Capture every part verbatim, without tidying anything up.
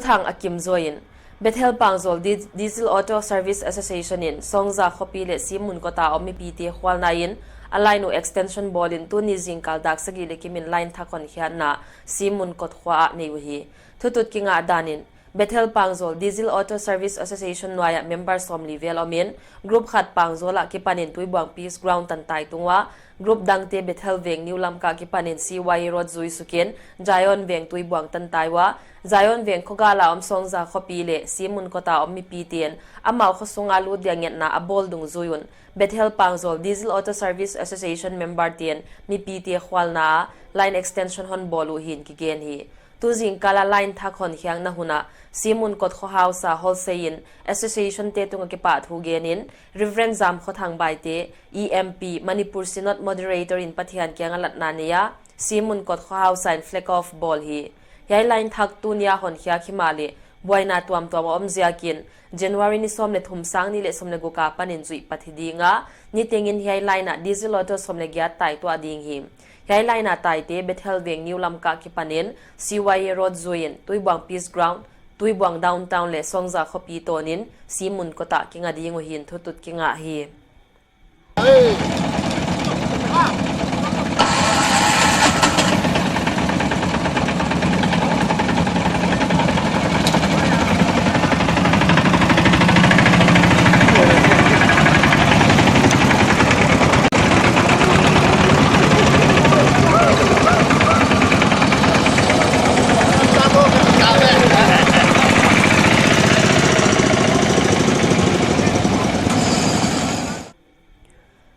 Thang a kim zaw in, Bethel Pangzawl Di-, Diesel Auto Service Association in Songza khopi leh Simun kota om mipite khualna in a line uh extension bawl in tuni zingkal dak sagih leh kim in line thak honkhiatna Simun kot khua ah nei uhi. Thutut kingah dan in, Bethel Pangzawl Diesel Auto Service Association nuai ah member sawmli vel om in, group khat Pangzawl akipan in Tuibuang Peace Ground tantai tung ua, group dangte Bethel Veng New Lamka kipan in C Y A Road zui suk in, Zion Veng Tuibuang tantai ua, Zion Veng khogal a om Songza khopi leh Simun kota om mipite'n amau khosung a lut dia ngetna a bawl dungzui un, Bethel Pangzawl Diesel Auto Service Association member te'n mipite khualna a line extension hon bawl uh hi'n kigen hi. Tu zingkal a line thak honkhiakna hun ah Simun kot kho hausa hawlsei in association te tung a kipahthu gen in, Reverend Zamkhothang Baite, E M P, Manipur Synod Moderator in Pathian kiang a latna nei a, Simun kot kho hausa in flag off bawl hi. Hiai line thak tuni a honkhiak himahleh buaina tuamtuam a om ziakin, January ni sawm leh thum, sang nih leh sawm leh guk apan in zuih pat hi ding a, niteng in hiai line ah diesel auto sawm leh giat tai tuah ding hi. Hiai line a taite Bethel Veng New Lamka kipan in C Y A Road zui in Tuibuang Peace Ground, Tuibuang Downtown leh Songza khopi tawn in Simun kota kinga ding uhi'n thutut kingah hi.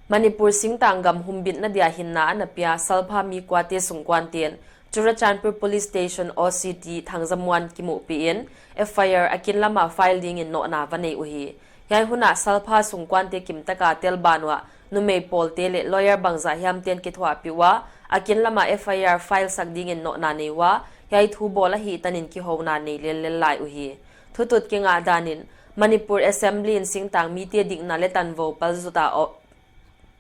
Manipur singtang gam humbitna dia hinna ana pia Salpha mi kuate sungkuante'n Churachandpur Police Station O C T Thangzamuan kimuhpih in F I R a kin lama file dingin nohna va nei uhi. Hiai hun ah Salpha sungkuante kimtaka tel ban uah numei pawlte leh lawyer bangzah hiamte'n kithuahpih ua, a kin lama F I R file sak dingin nohna nei ua, hiai thu bawl ahih tan in kihouna nei lellel lai uhi. Thutut kingah dan in, Manipur Assembly in singtang mite dikna leh tanvou pal zuta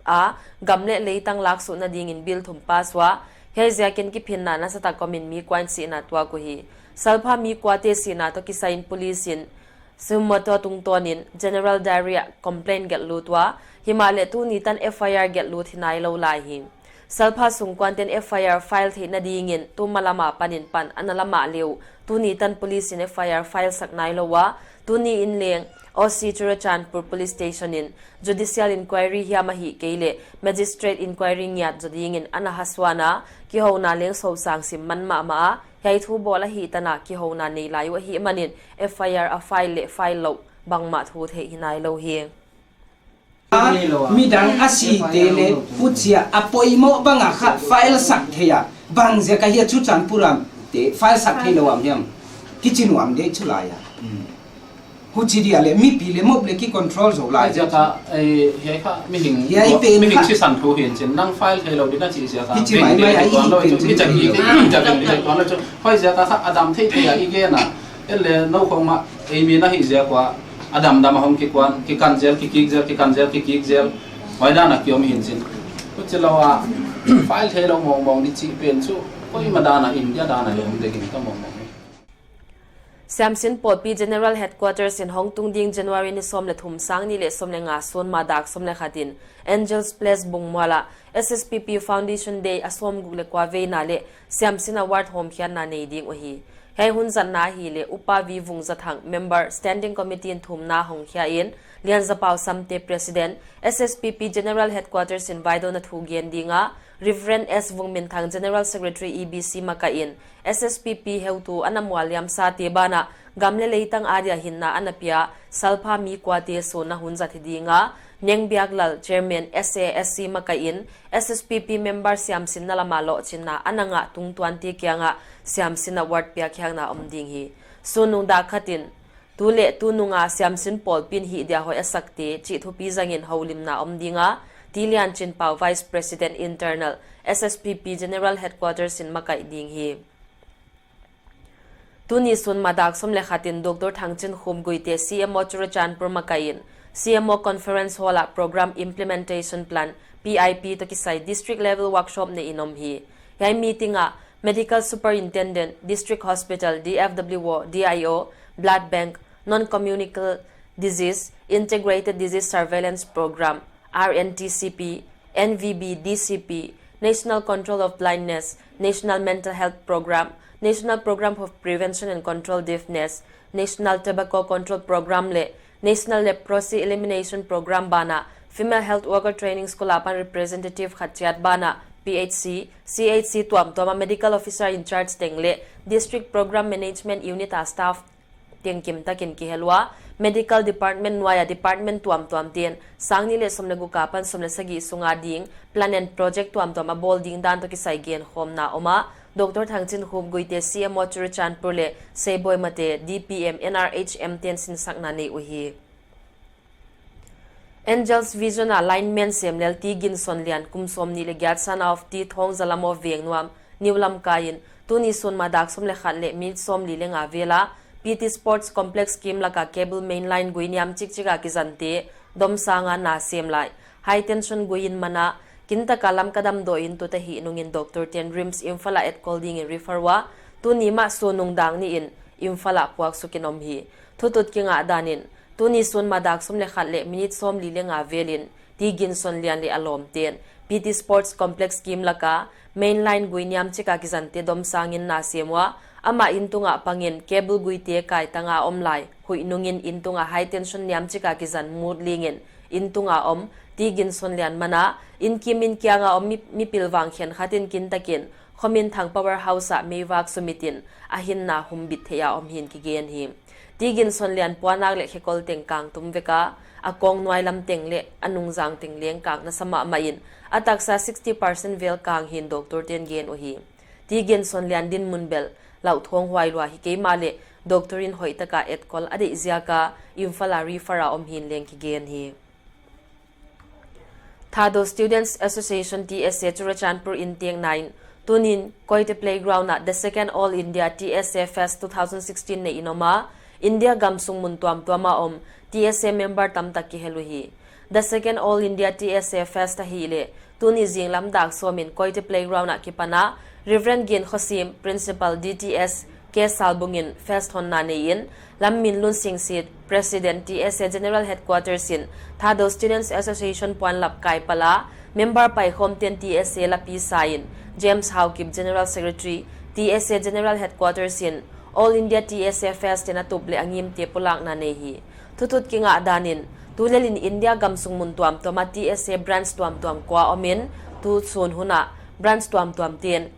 a, gam leh leitang laksuhna dingin bill thum pass ua, hiai ziakin kiphinna nasatak om in mi kua in sihna tuak uhi. Salpha mi kuate sihna toh kisai in police in sumato tungtawn in General Diary ah complaint gelh lut ua, himahleh tuni tan F I R gelh lut hi nailou lai hi. Salpha sungkuante'n F I R file theihna dingin tu malam apan in pan ana la mahleh uh, tuni tan police in F I R file sak nailou ua, tuni in leng O C Churachandpur Police Station in judicial inquiry hiam ahihkeileh magistrate inquiry ngiat zaw dingin ana hasuan a, kihouna leng sosang sim man mahmah a, hiai thu bawl ahih tan a kihouna nei lai uh ahihman in F I R a file leh file louh bangmah thu theih hi nailou hi. Midang a site leh huchia a poimoh bang a kha file sak thei a, bangziak a hia Churachandpur a te file sak theilou uam hiam? Kichi nuam deuh chu lai a. Huchi dia leh mipi leh mob leh ki control zou lai. Huaiziak a, eh, hiai kha mihing, hiai pen mihing kha sisan thu hi'n chin, nang file theilou ding a chih ziak a. Hichi maimai a i hi pen chin. Hichi, hichi, hichi, hichi, hichi, hichi, hichi, hichi, huaiziak a kha a dam theithei a i gen a. Ei leh nou khong mah, ei mi na hih ziak ua, a damdam a hong kikuan, kikan zel, kikik zel, kikan zel, kikik zel. Huai dan a ki om hi'n chin. Huchilou a, file theilou mawngmawng di chih pen chu, koima dan a India dan a leh om dek in ka mawngmawng. Siamsin Pawlpi General Headquarters in hongtung ding January ni sawm leh thum, sang nih leh sawm leh nga sun ma dak sawm leh khat in Angels Place Bungmual ah S S P P Foundation Day a sawmguk leh kua veina leh Siamsin Award hawmkhiatna nei ding uhi. Hiai hun zatna ahihleh Upa V Vungzathang, Member, Standing Committee in thumna hongkhia in, Lianzapau Samte, President, S S P P General Headquarters in vaidawnna thu gen ding a, Reverend S Vungminthang, General Secretary, E B C makaih in, S S P P heutu ana mualliamsate banah gam leh leitang adia hinna ana pia Salpha mi kuate sunna hun zat hi ding a, Nengbiaklal, Chairman, S A S C makaih in, S S P P member siamsinna lama lohchinna ana ngah tungtuante kiangah Siamsin Award piakkhiakna om ding hi. Sun nung dak khat in, tu leh tunung a siamsin pawlpi in hih dia hoih a sakte chih thupi zangin houlimna om ding a, T Lianchinpau, Vice President Internal, S S P P General Headquarters in makaih ding hi. Tuni sun ma dak sawm leh khat in Doctor Thangchinkhum Guite, C M O Churachandpur makaih in, C M O Conference Hall ah Program Implementation Plan, P I P toh kisai District Level Workshop neih in om hi. Hiai meeting ah Medical Superintendent, District Hospital, D F W O, D I O, Blood Bank, Non-Communicable Disease, Integrated Disease Surveillance Program, R N T C P, N V B D C P, National Control of Blindness, National Mental Health Program, National Program of Prevention and Control Deafness, National Tobacco Control Program leh National Leprosy Elimination Program banah Female Health Worker Training School apan representative khat chiat banah P H C, C H C tuamtuam a medical officer in charge teng leh District Program Management Unit a staff teng kimtakin kihel ua, Medical Department nuaia department tuamtuam te'n sang nih leh sawm leh guk apan sawm leh sagih sunga ding plan and project tuamtuam a bawl ding dan toh kisai genkhawmna om a, Doctor Thangchinkhup Guite C M O Churachandpur leh Seibawimatte D P M N R H M te'n sinsakna nei uhi. Angels Vision a lineman semlel T. Ginsonlian kum sawmnih leh giat, son of T. Thongzalamo Vengnuam, New Lamka in tuni sun ma dak sawm leh khat leh minute sawmli leh nga vel a P T Sports Complex kim laka cable main line gui niam chikchik a kizante domsang a na sem lai high tension gui in man a, kintaka lam ka damdawi in tuta hih nungin doctor te'n RIMS Imphal a etkol dingin refer ua, tuni mah sun nung dak nih in Imphal ah puak sukin om hi. Thutut kingah danin, tuni sun ma dak sawm leh khat leh minute sawmli leh nga velin T. Ginsonlian leh a lawmte'n P T Sports Complex kim laka main line gui niam chika kizante domsangin na sem ua, amah inn tungah pangin cable guite kaitanga om lai huih nungin inn tunga high tension niam chika kizan mut lingin inn tunga om T. Ginsonlian man a, inn kim inn kianga om mi, mi pilvang khenkhat in kintakin Khominthang Power House ah meivak sumitin a hinna humbit theih a om hi'n kigen hi. T. Ginsonlian puannak leh khekol teng kang tum vek a, a kawng nuai lam teng leh a nungzang teng leng kang nasa mahmah in, a taksa sixty percent vel kang hi'n doctor te'n gen uhi. T. Ginsonlian dinmun bel lauthawng huai lua hi kei mahleh doctor in hoihtaka etkol a deih ziaka Imphal a refer a om hi'n leng kigen hi. Thadou Students Association, T S A, Churachandpur in tekna in, tunin Koite Playground ah the second All India T S A Fest two thousand sixteen nei in om a, India gamsung mun tuamtuam a om T S A member tamtak kihel uhi. The second All India T S A Fest ahihleh, tuni zinglam dak sawmin Koite Playground ah kipan a, Reverend Gin Khosim, Principal D T S, K. Salbung in fest honna nei in, Lamminlun Singsit, President, T S A General Headquarters in Thadou Students Association puanlap kaipalh a, member paikhawmte'n T S A lapi sa in, James Haokip, General Secretary, T S A General Headquarters in All India T S A Fest in a tup leh a ngimte pulakna nei hi. Thutut kingah danin, tulelin India gamsung mun tuamtuam a T S A branch tuamtuam kua om in, tu sun hun ah branch tuamtuam te'n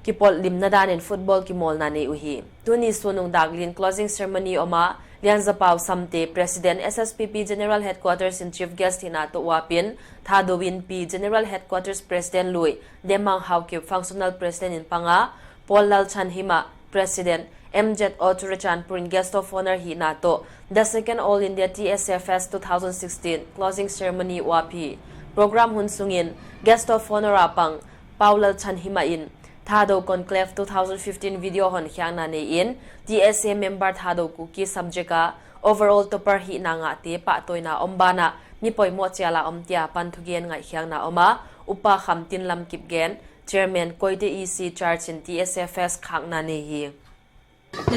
kipawlhlimna danin football kimawlna nei uhi. Tuni sun nung dak liin closing ceremony om a, Lianzapau Samte, President, S S P P General Headquarters in Chief Guest hihna toh uapin, Thadou Inpi, General Headquarters President lui, Demang Haokip, Functional President in pang a, Paul Lalchanhima, President, M Z O Churachandpur in Guest of Honor hihna toh the second All India T S A Fest two thousand sixteen closing ceremony uap hi. Program hun sungin Guest of Honor a pang Paul Lalchanhima in Thadou Conclave two thousand fifteen video honkhiakna nei in, T S A member Thadou Kuki subject a overall topper hihna ngahte pahtawina om banah mi poimoh chial a om tia pan thugen ngaihkhiakna om a, Upa Khamtinlam Kipgen, Chairman, Koite E C Church in T S A Fest khakna nei hi.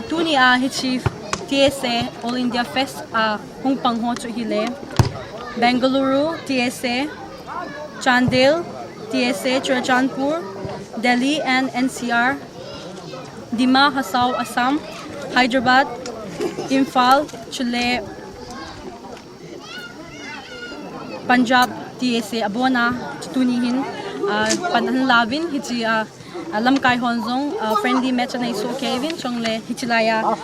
Tuni a hichi T S A All India Fest a hong pang ho chu hileh, Bengaluru T S A, Chandel T S A, Churachandpur, Delhi and N C R, Dima Hasao Assam, Hyderabad, Imphal, chuleh Punjab T S A a bon a, tuni hin, ah, pan hon la uvin, hichi a, ah, lamkai hon zong, ah, friendly match a nei suah kei uvin, chuleh hichi lai a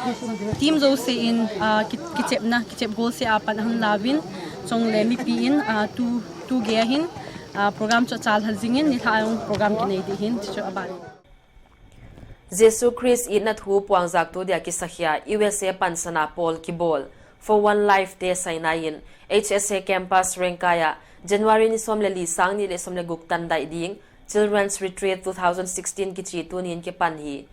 team zosia in, ah, ki, kichepna, kichep goal sia a pan hon la uvin, chuleh mipi in, ah, tu, tu gei a hin, ah, program chu chal hal zingin, nilhah a program kinei di hin, chu a ban. Jesu Khrist itna thu puangzaktu dia kisakhia U S A pansana pawl kibawl, For One Life te saina in H S A campus Rengkai ah January ni sawm leh li, sang nih leh sawm leh guk tan daih ding Children's Retreat two thousand sixteen kichi tuni'n kipan hi.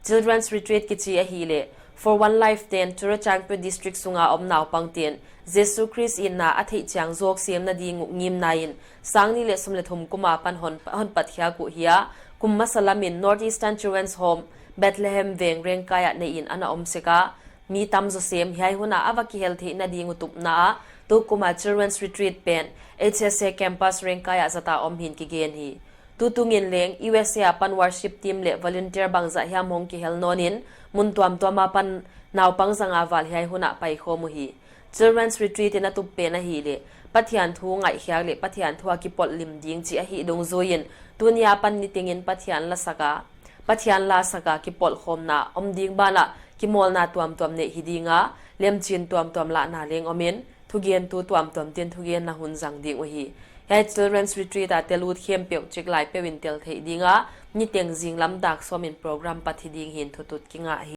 Children's Retreat kichi ahihleh, For One Life te'n Churachandpur District sunga om naupangte'n Jesu Khrist itna a theih chiang zawk semna ding uh ngimna in, sang nih leh sawm leh thum kum a pan hon, hon patkhiak uh hi a, kum masa lamin North Eastern Children's Home, Bethlehem Veng Rengkai ah neih in ana om sek a, mi tam zaw sem hiai hun ah a va kihel theihna ding uh tupna ah, tukum a Children's Retreat pen H S A Campus Rengkai ah zata om hi'n kigen hi. Tutung in leng U S A apan worship team leh volunteer bangzah hiam hong kihel nawn in, mun tuamtuam apan naupang zanga val hiai hun ah paikhawm uhi. Children's Retreat in a tup pen ahihleh Pathian thu ngaihkhiak leh Pathian thu a kipolh lim ding chih ahih dungzui in, tuni apan niteng in Pathian la sak a, Pathian la sak a kipolhkhawmna om ding banah kimawlna tuamtuam neih hi ding a, lemchin tuamtuam lahna leng om in, thugentu tuamtuam te'n thugenna hun zang ding uhi. Hiai Children's Retreat a tel ut khempeuh chiklai peuh in tel theih ding a, niteng zinglam dak sawm in program pat hi ding hi'n thutut kingah hi.